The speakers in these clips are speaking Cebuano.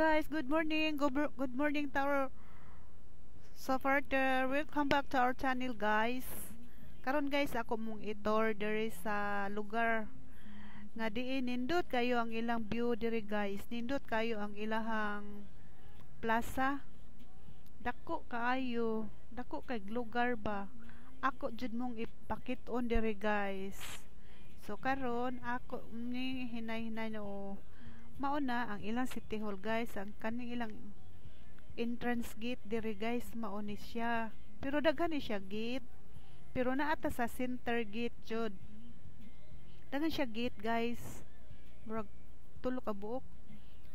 Guys, good morning. Good morning to our supporter. Welcome back to our channel, guys. Karon guys, ako mong i-tour diri sa lugar nga diin nindot kayo ang ilang view diri, guys. Nindot kayo ang ilahang plaza. Dako kaayo, dako kay lugar ba. Ako jud mong ipakit-on diri, guys. So karon ako ni hinay-hinay no mao na ang ilang city hall, guys. Ang kaning ilang entrance gate diri, guys, mao ni siya. Pero daghan ni siya gate. Pero naa ta sa center gate jud. Daghan siya gate, guys. Murag tulo ka buok.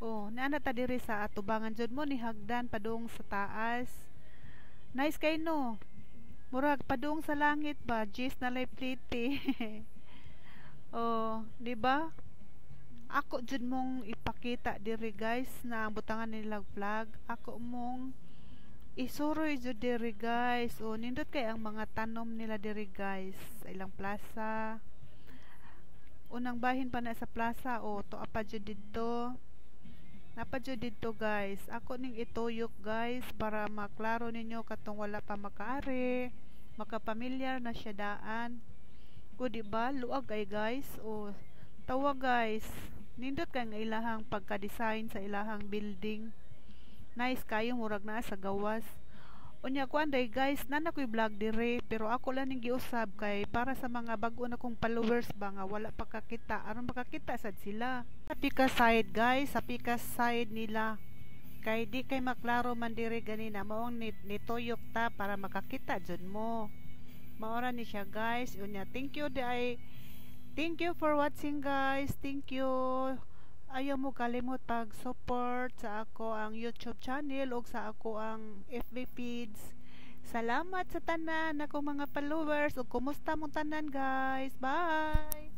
Oh, naa na ta diri sa atubangan jud mo ni hagdan padung sa taas. Nice kay no. Murag padung sa langit ba, Gis na lay plite. Oh, di ba? Ako jud mong ipakita diri, guys, na ang butangan nila flag. Ako mong isuroy jud diri, guys. O nindot kay ang mga tanom nila diri, guys, sa ilang plaza. Unang bahin pa na sa plaza o to pa jud didto. Napa jud didto, guys. Ako ning ituyok, guys, para maklaro ninyo katong wala pa makaari, makapamilyar na siya daan. O di ba? Luag ay, guys. O tawa, guys. Nindot kay nga ilahang pagka-design sa ilahang building. Nice kayo, murag naa sa gawas. Unya kuan day, guys, naa na ko'y vlog dire pero ako lang ning giusab kay para sa mga bag-o na kong followers ba nga wala pa kakita aron makakita sad sila. Sa pika side, guys, sa pika side nila. Kay di kay maklaro man diri ganina, maong nituyok ta para makakita jud mo. Maora ni siya, guys. Unya thank you di ay. Thank you for watching, guys. Thank you. Ayaw mo kalimot pag-support sa ako ang YouTube channel ug sa ako ang FB feeds. Salamat sa tanan akong mga followers ug kumusta mong tanan, guys. Bye.